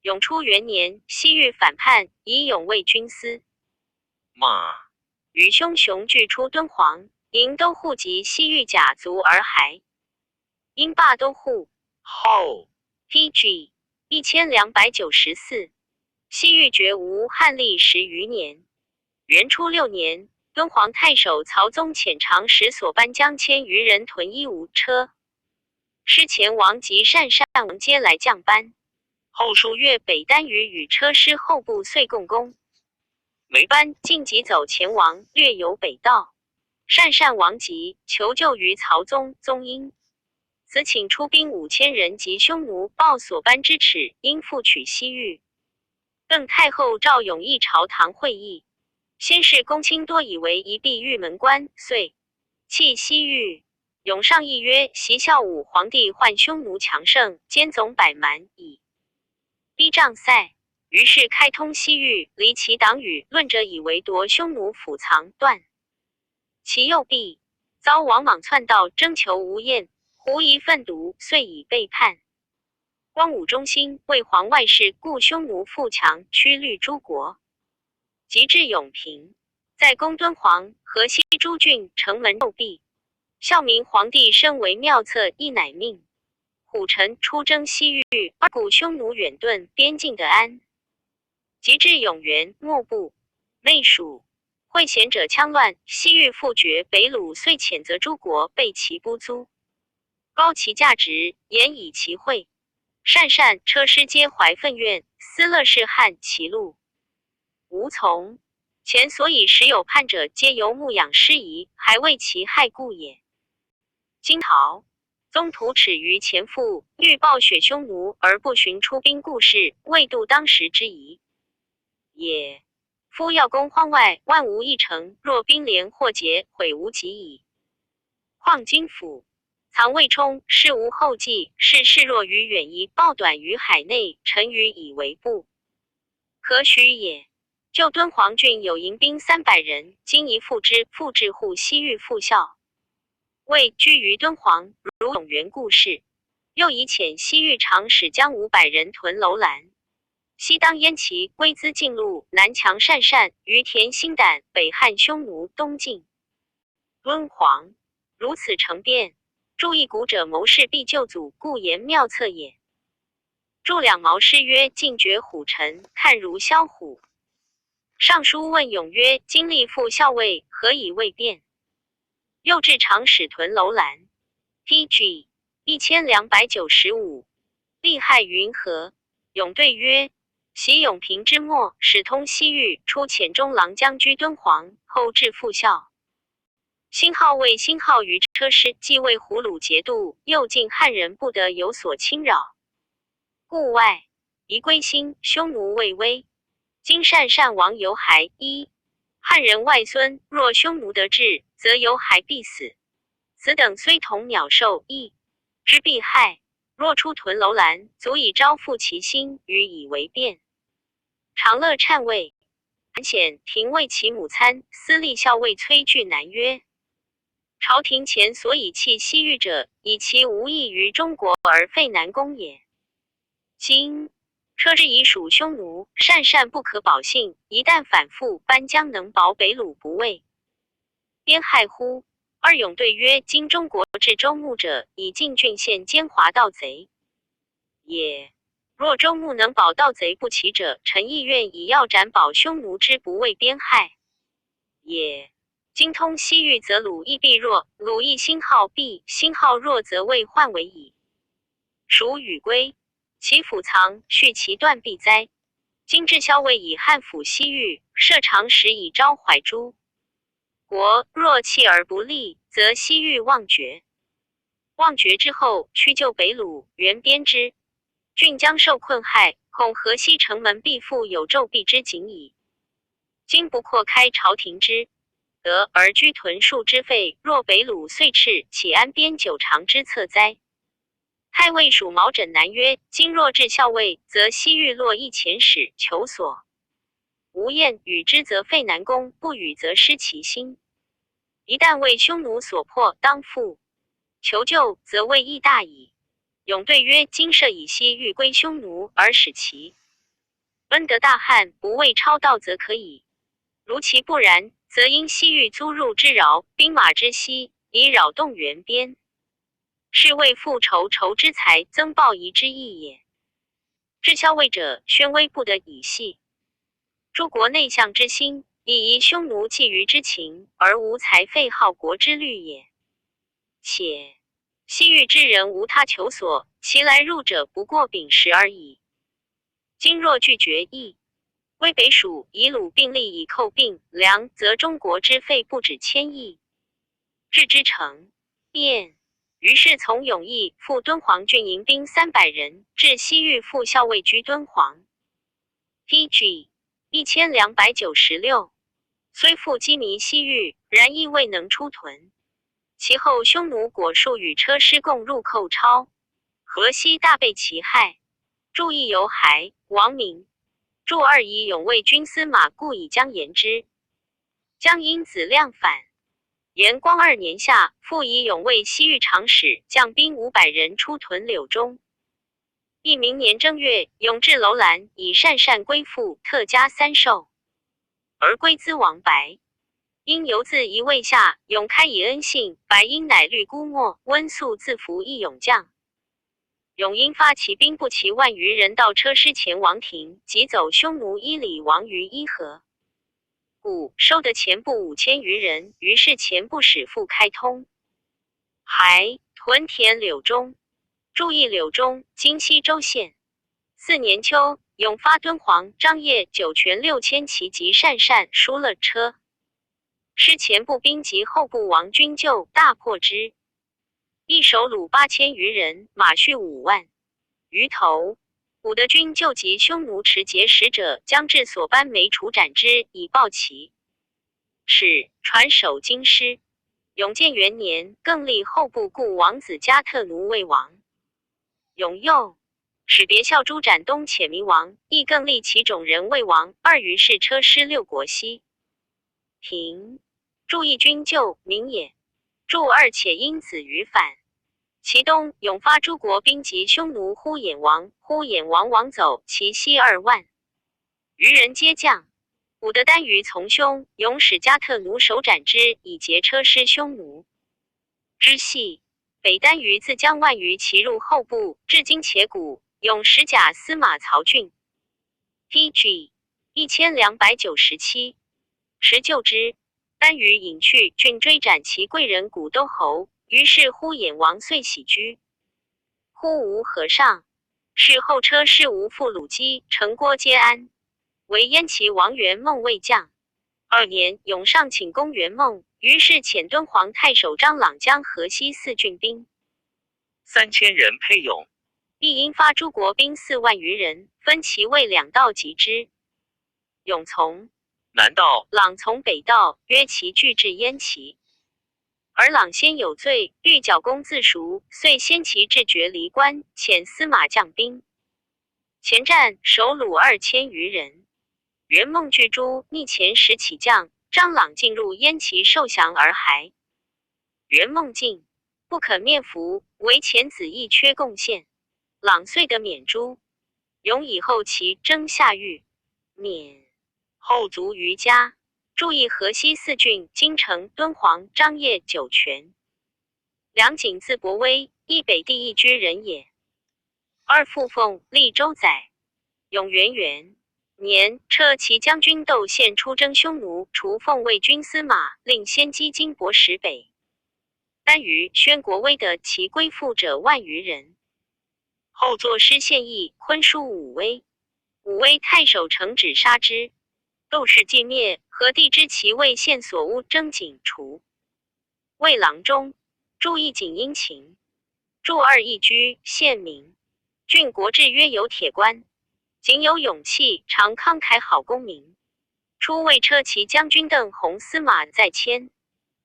永初元年，西域反叛，以勇为军司。马。与兄雄俱出敦煌，迎都护及西域甲卒而还。因罢都护。后。T G 一千两百九十四。西域绝无汉历十余年。元初六年，敦煌太守曹宗遣长史所班将千余人屯伊吾车，师前王及鄯善王皆来将班。后数月，北单于与车师后部遂共攻。梅班径疾走前王，略有北道。鄯善王急，求救于曹宗、宗英。此请出兵五千人及匈奴报所班之耻，应复取西域。更太后赵永议朝堂会议，先是公卿多以为一闭玉门关，遂弃西域。永上议曰：昔孝武皇帝患匈奴强盛，兼总百蛮矣。逼帐塞，于是开通西域，离其党羽，论者以为夺匈奴府藏，断其右臂，遭王莽篡盗，征求无厌，狐疑愤毒，遂以背叛光武忠心，为皇外事，故匈奴富强，驱律诸国。及至永平，再攻敦煌、河西诸郡，城门肉壁。孝明皇帝深为妙策，亦乃命虎臣出征西域，而故匈奴远遁，边境得安。及至永元，莫部、内属、会险者羌乱，西域复绝，北虏遂遣责诸国备其不租，高其价值，严以其惠。鄯善、车师皆怀愤怨，思乐是汉其路无从。前所以时有叛者，皆由牧养师夷，还畏其害故也。今曹宗图耻于前父，欲报雪匈奴，而不循出兵故事，未度当时之宜也。夫要攻荒外，万无一成，若兵连或竭，悔无及矣。况今府藏未充，师无后继，是势若于远夷，暴短于海内，臣愚以为不可许也。旧敦煌郡有营兵三百人，今宜复之，复置护西域复效。魏居于敦煌，如永元故事。又以遣西域长史将五百人屯楼兰，西当燕齐，归资晋路，南强鄯善，于田心胆，北汉匈奴，东进 敦煌。如此成变，助一鼓者谋士必救祖，故言妙策也。助两毛师曰：进绝虎臣，看如枭虎。尚书问永曰：今立副校尉，何以未变？又置长史屯楼兰。T G 一千两百九十五。厉害云何？永对曰：昔永平之末，始通西域，初遣中郎将居敦煌，后置副校 星号为星号于车师，既为胡虏节度，又敬汉人，不得有所侵扰。故外夷归心，匈奴未危。今鄯善王犹还，一，汉人外孙，若匈奴得志，则犹还必死。此等虽同鸟兽，亦之必害。若出屯楼兰，足以招复其心，予以为变。长乐禅位。韩显廷尉其母参，司隶校尉崔巨南曰：朝廷前所以弃西域者，以其无益于中国而废南攻也。今车师已属匈奴，鄯善不可保信，一旦反复，班将能保北虏不畏边害乎？而永对曰：今中国至周穆者，以境郡县兼华盗贼也。若周穆能保盗贼不齐者，臣亦愿以要斩保匈奴之不畏边害也。今通西域则虏亦必弱，虏亦星号必，星号弱则魏患危矣。属羽归，其府藏，恤其断臂哉。今至校尉以汉抚西域，设长史以昭怀诸国，若弃而不立，则西域望绝。望绝之后，须救北虏，援边之郡将受困害，恐河西城门必复有纣弊之景矣。今不阔开朝廷之德，而居屯戍之费，若北虏遂赤，岂安边久长之策哉？太尉属毛枕南曰：今若置校尉，则西域落亦遣使求索无无厌与之则费南宫，不与则失其心。一旦为匈奴所破，当复求救，则未易大矣。永对曰：今设以西域归匈奴，而使其奔得大汉，不畏超盗则可矣。如其不然，则因西域租入之饶，兵马之稀，以扰动援边，是为复仇仇之财，增暴夷之役也。至校尉者，宣威不得已系。诸国内向之心，以夷匈奴济于之情，而无财废号国之虑也。且西域之人无他求索，其来入者不过丙十而已。今若拒绝，亦归北属，以鲁并立，以寇并梁，则中国之费不止千亿至之成变。于是从永义赴敦煌郡营兵三百人，至西域赴校尉居敦煌。P G 一千两百九十六。虽复击糜西域，然亦未能出屯。其后匈奴果树与车师共入寇超，河西大被其害。注意由还王明注二以勇为军司马，故以将延之。将因子亮反。延光二年夏，复以勇为西域长史，将兵五百人出屯柳中。一明年正月，勇至楼兰，以鄯善归附，特加三授，而归资王白。因犹自移未下，勇开以恩信，白因乃虑孤没，温宿自服，亦勇将。勇因发骑兵不齐万余人到车师前王庭，即走匈奴伊犁王于伊河谷，收得前部五千余人，于是前部使复开通还屯田柳中。注意柳中，今西周县。四年秋，勇发敦煌、张掖、酒泉六千骑及鄯善疏勒车师前部兵及后部王军救，大破之。亦首虏八千余人，马畜五万余头。古德军救及匈奴持节使者，将至所班每处斩之，以报其使传首京师。永建元年，更立后部故王子加特奴为王。永佑使别校诸斩东遣糜王，亦更立其种人为王，二于是车师六国西平。注意军救名也。注二且因子于反。其东，永发诸国兵及匈奴呼延王，呼延王王走，其西二万余人皆将。古德单于从兄，勇使加特奴首斩之，以节车师匈奴之隙。北单于自将万余骑入后部，至今且谷，勇使甲司马曹俊。P G 一千两百九十七。十救之。单于引去郡追斩其贵人古都侯，于是呼延王遂徙居呼吴河上。使后车师无复虏击，城郭皆安。唯燕齐王元梦未降。二年，勇上请公元梦，于是遣敦煌太守张朗将河西四郡兵三千人配勇，亦因发诸国兵四万余人，分其渭两道及之。勇从南道，朗从北道，约其拒至燕齐。而朗先有罪，欲剿公自赎，遂先其至决离关，遣司马将兵前战，首虏二千余人。元梦拒诸，逆前使起将，张朗进入燕齐受降而还。元梦进，不肯面服，唯遣子义缺贡献，朗遂得免诸。勇以后其征夏域，免后卒于嘉。注意河西四郡：金城、敦煌、张掖、酒泉。梁景字伯威，易北地易居人也。二父奉历周载。永元元年，车骑将军窦宪出征匈奴，除奉卫军司马，令先击金国使北单于，宣国威得其归附者万余人。后作师献议，昆叔武威。武威太守程止杀之。窦氏既灭，何帝知其未献所屋征景，除魏郎中。注意景殷勤。注二易居县名。郡国制约有铁关，景有勇气，常慷慨好功名。初为车骑将军，邓弘司马在迁。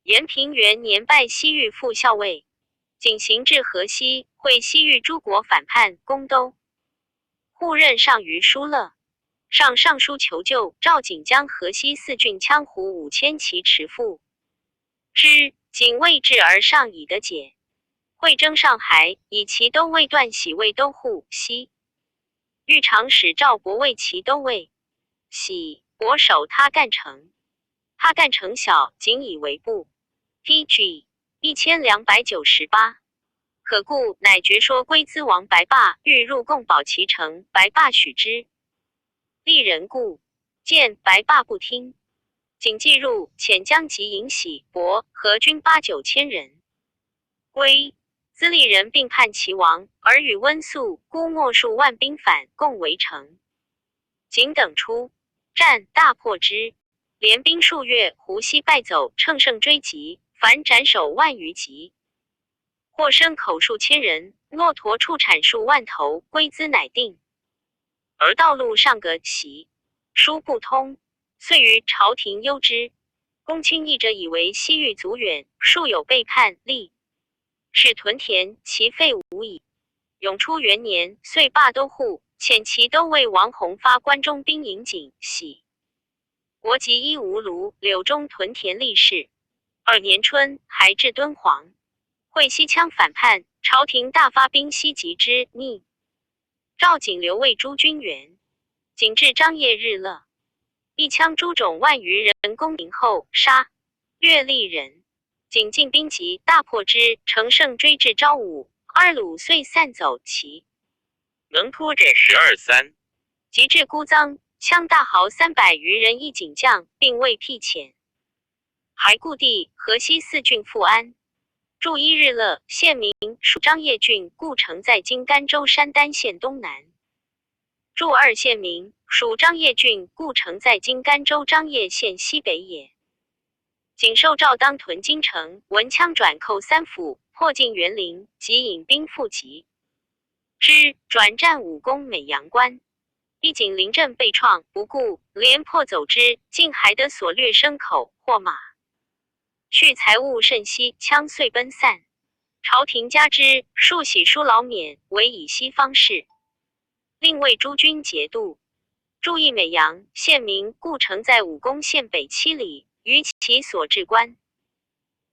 延平元年拜西域副校尉。景行至河西，会西域诸国反叛，攻都护任上于疏勒。上上书求救，赵景将河西四郡羌胡五千骑持复之。景未至而上以得解。会征上海，以其都尉段喜为都护西。豫长史赵博为其都尉，喜博守他干城。他干城小，仅以为部。P G 一千两百九十八。可故乃决说归资王白霸，欲入贡保其城，白霸许之。利人故，见白霸不听。景既入，遣将及尹喜、伯合军八九千人归。资利人并叛齐王，而与温宿、姑墨数万兵反，共围城。景等出，战，大破之。 联兵数月，胡西败走，乘胜追击，凡斩首万余级，获牲口数千人，骆驼畜产数万头，归资乃定。而道路上隔席，疏不通，遂于朝廷忧之。公卿议者以为西域阻远，数有背叛，立誓屯田，其废无已。永初元年，岁罢都护，遣其都尉王弘发关中兵迎景，喜 国及伊吾卢柳中屯田立誓。二年春，还至敦煌，会西羌反叛，朝廷大发兵西击之，逆赵景留卫诸军援。景至张掖日勒，一羌诸种万余人攻营后，杀掠利人。景进兵急，大破之，乘胜追至昭武，二鲁遂散走，其能突者十二三。及至姑臧，羌大豪三百余人亦景将，并未避遣。还故地河西四郡复安。驻一日勒，县名属张掖郡，故城在今甘州山丹县东南。驻二县名属张掖郡，故城在今甘州张掖县西北也。景受诏当屯京城，闻羌转寇三辅，破晋沅陵，即引兵复击之，转战武功美阳关。一景临阵被创，不顾，连破走之，竟还得所掠牲口、货马。蓄财物甚稀，羌遂奔散。朝廷加之，数喜书劳免，委以西方士。令卫诸军节度。驻一美阳，县名，故城在武功县北七里，于其所至关。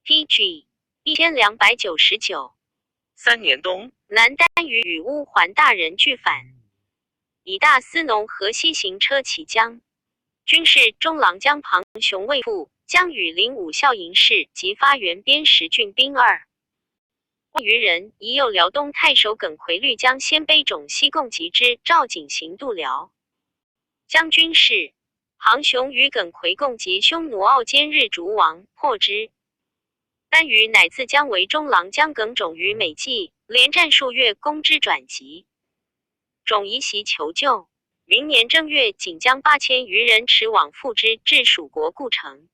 P G 一千两百九十九。三年冬，南单于与乌桓大人俱反，以大司农河西行车骑将，军士中郎将庞熊为副，将与灵武校营士及发援边十郡兵二万余人，以右辽东太守耿奎律将鲜卑种西贡及之，赵景行度辽。将军事。庞熊与耿奎共及匈奴傲坚日逐王，破之。单于乃自将为中郎将耿种于美济，连战数月，攻之转急。种移席求救。明年正月，景将八千余人持网赴之，至属国故城，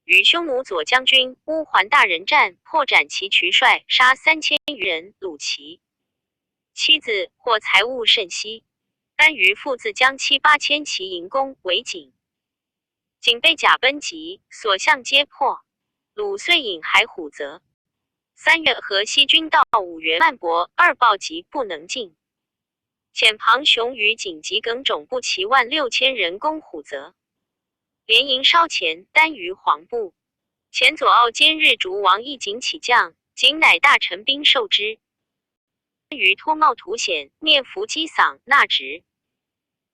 与匈奴左将军乌桓大人战，破斩其渠帅，杀三千余人，虏其妻子，获财物甚稀。单于父子将妻八千骑迎攻，围景。景被甲奔及，所向皆破，虏遂引还虎泽。三月，河西军到五原漫薄，二豹急，不能进。遣庞熊与景及耿种部骑万六千人攻虎泽，连营烧前，单于黄部。前左傲坚日逐王亦景起将，景乃大陈兵受之。于脱帽吐显，面伏击嗓，纳职。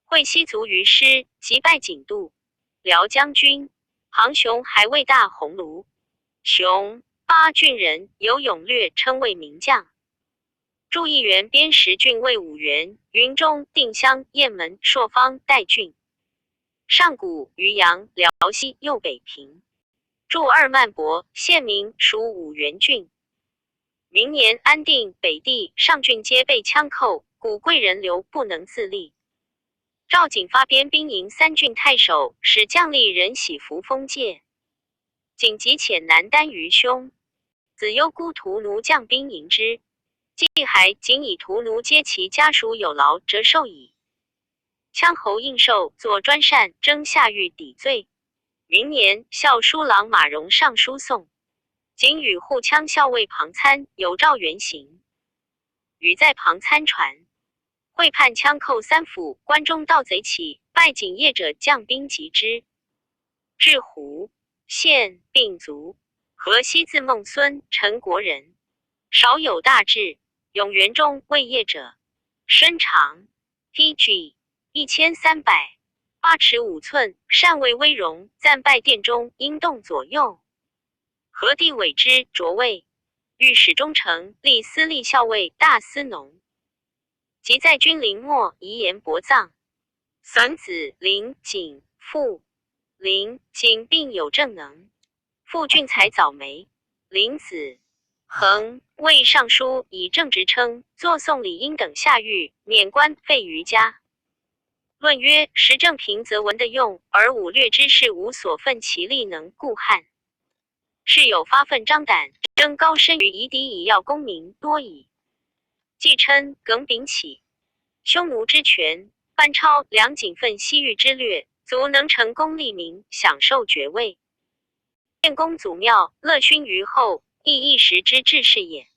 会西卒于师，即拜景度辽将军。庞熊还为大鸿胪。熊，巴郡人，有勇略，称为名将。驻一原边十郡为五原、云中、定襄、雁门、朔方、代郡、上谷、渔阳、辽西、右北平。驻二漫薄，县名属五原郡。明年安定、北地、上郡皆被羌寇，古贵人流，不能自立。赵景发边兵迎三郡太守，使将吏人喜服封戒。景即遣南单于兄子忧孤图奴将兵迎之。既还，景以图奴皆其家属有劳，折寿矣。羌侯应寿，坐专擅，征夏御抵罪。明年，校书郎马荣上书送。景与护羌校尉庞参游赵原行。语在庞参船。会叛羌寇三辅，关中盗贼起，拜景业者将兵及之。至胡县并卒。河西字孟孙陈国人，少有大志，永元中卫业者。身长 P G 一千三百八尺五寸，善为危荣，暂拜殿中，因动左右。河地委之卓位，御史中丞，历司隶校尉、大司农。及在军临没，遗言薄葬。孙子林景父，林景并有政能，父俊才早媒。林子恒为尚书，以正职称，作宋理应等下狱，免官废于家。论曰：时政平则文得用，而武略之士无所奋其力能固汉。是有发奋张胆，争高深于夷狄以要功名多矣。季琛、耿炳起，匈奴之权，班超、梁景奋西域之略，足能成功立名，享受爵位。建功祖庙，乐勋于后，亦一时之志士也。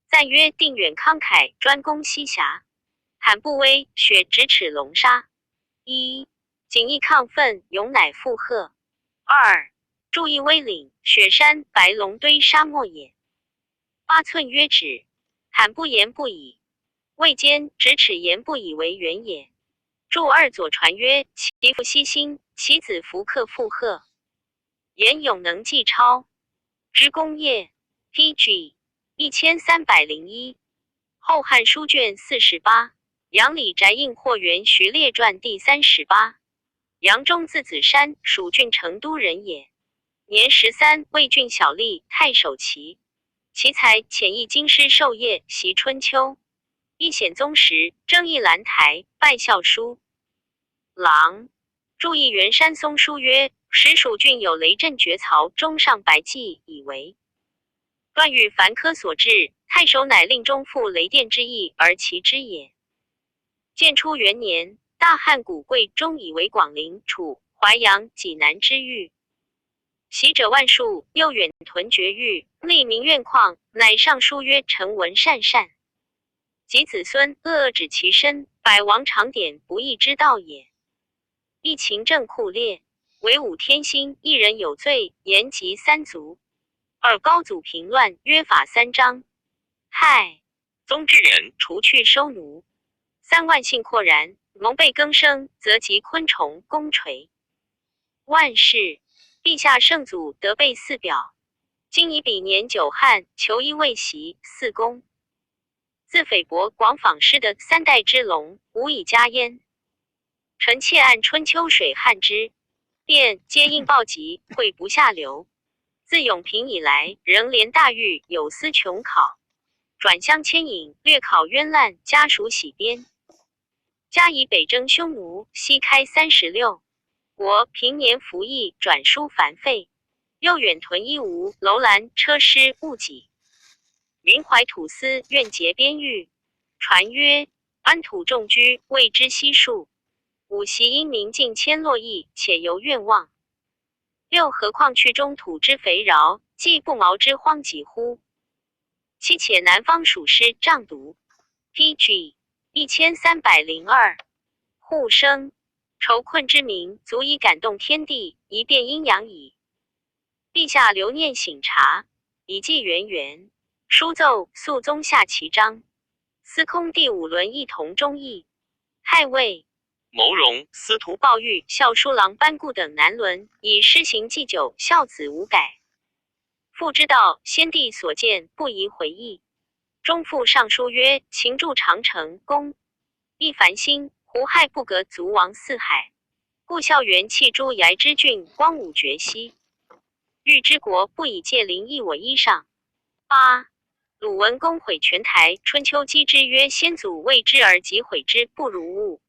赞曰：定远慷慨，专攻西狭。坦不威，雪直尺龙沙。一、景义亢奋，勇乃附贺。二、注意威凛，雪山白龙堆沙漠也。八寸曰止，坦不言不已，未坚，直尺言不已为远也。注二左传曰：其父悉兴，其子弗克附贺。 言勇能继超之功业。P G 一千三百零一。后汉书卷四十八。杨礼翟应霍元徐列传第三十八。杨忠字子山，蜀郡成都人也。年十三，为郡小吏，太守齐。其才遣易经师授业，习春秋。一显宗时，征议兰台，拜校书。郎 注意元山松书曰：使蜀郡有雷震绝曹，终上白济，以为。段誉凡科所至，太守乃令中复雷电之役而齐之也。建初元年，大汉古贵终以为广陵、楚、淮阳、济南之域。习者万数，又远屯绝域，吏民怨旷，乃上书曰：臣闻鄯善。及子孙恶恶止其身，百王尝典不义之道也。 亦勤政酷猎，惟武天兴一人有罪，言及三族。二高祖平乱，约法三章。太宗之人，除去收奴。三万姓阔然，蒙被更生，则及昆虫、弓垂。万氏，陛下圣祖德备四表。今以彼年九汉求医未习四公。 自菲伯广访师的三代之龙，无以加焉。臣妾按春秋水汉之变，皆应报疾，会不下流。自永平以来，仍连大狱，有司穷考，转相牵引，略考冤烂，家属喜边。加以北征匈奴，西开三十六国，平年服役，转书繁费，又远屯衣无、楼兰、车师、物给。 民怀土司，愿结边域。传曰：安土重居，未知悉数。五习因民尽迁洛邑，且犹怨望。六何况去中土之肥饶，济不毛之荒疾乎？七且南方属师瘴毒。P G 一千三百零二。户生，愁困之民，足以感动天地，以变阴阳矣。 陛下留念省察，以记元元。书奏肃宗下齐章，司空第五轮一同中议。太尉谋荣、司徒鲍玉、校书郎班固等南轮，以施行祭酒，孝子无改。父之道，先帝所见，不宜回议。中复上书曰：秦筑长城，攻 亦繁星，胡亥不革族亡四海，故孝元弃诸睚之郡，光武绝西。欲之国，不以借邻亦我衣裳。八、鲁文公毁泉台，春秋击之曰：先祖未之而及毁之，不如勿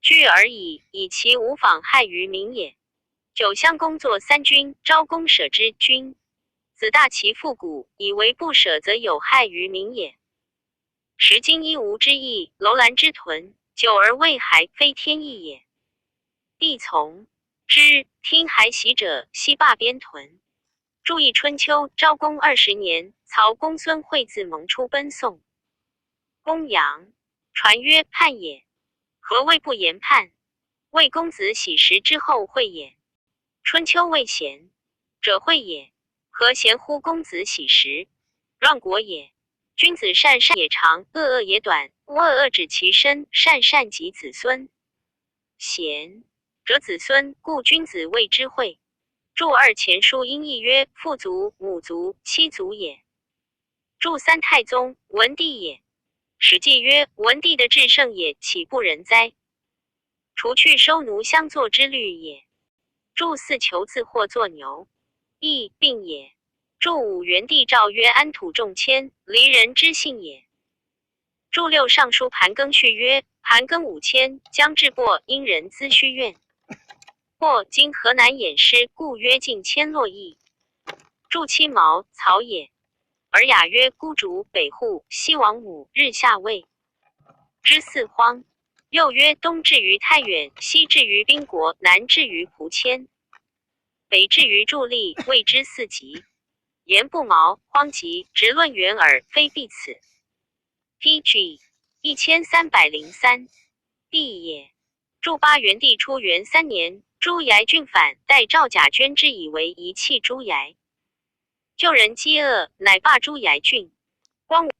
居而已，以其无妨害于民也。九、襄公作三军，昭公舍之军，子大其腹股，以为不舍则有害于民也。 十、今衣无之役，楼兰之屯，久而未还，非天意也。必从之。听还习者，悉罢边屯。注意春秋，昭公二十年，曹公孙惠子蒙初奔宋。公羊，传曰：叛也。何谓不言叛？为公子洗时之后会也。春秋未咸，者会也。何咸乎公子洗时？乱国也。君子善善也长，恶恶也短，恶恶止其身，善善及子孙。咸，则子孙，故君子谓之会。注二：前书音译曰：父祖、母祖、妻祖也。注三：太宗，文帝也。史记曰：文帝的至圣也，岂不仁哉？除去收奴相作之律也。注四：求自或作牛，亦并也。注五：元帝诏曰：安土重迁，离人之信也。注六：尚书盘庚序曰：盘庚五迁，将至亳，因人资虚怨。亳，今河南偃师，故曰近迁洛邑。注七：茅草也。尔雅曰：孤竹，北户，西王母，日下未之四荒。又曰：东至于太原，西至于宾国，南至于蒲迁，北至于柱立，未之四极。言不茅，荒极，直论远耳，非必此。P G一千三百零三，必也。注八：元帝初元三年，朱崖郡反，代赵甲捐之以为，以弃朱崖。旧人饥饿，乃罢朱崖郡。光武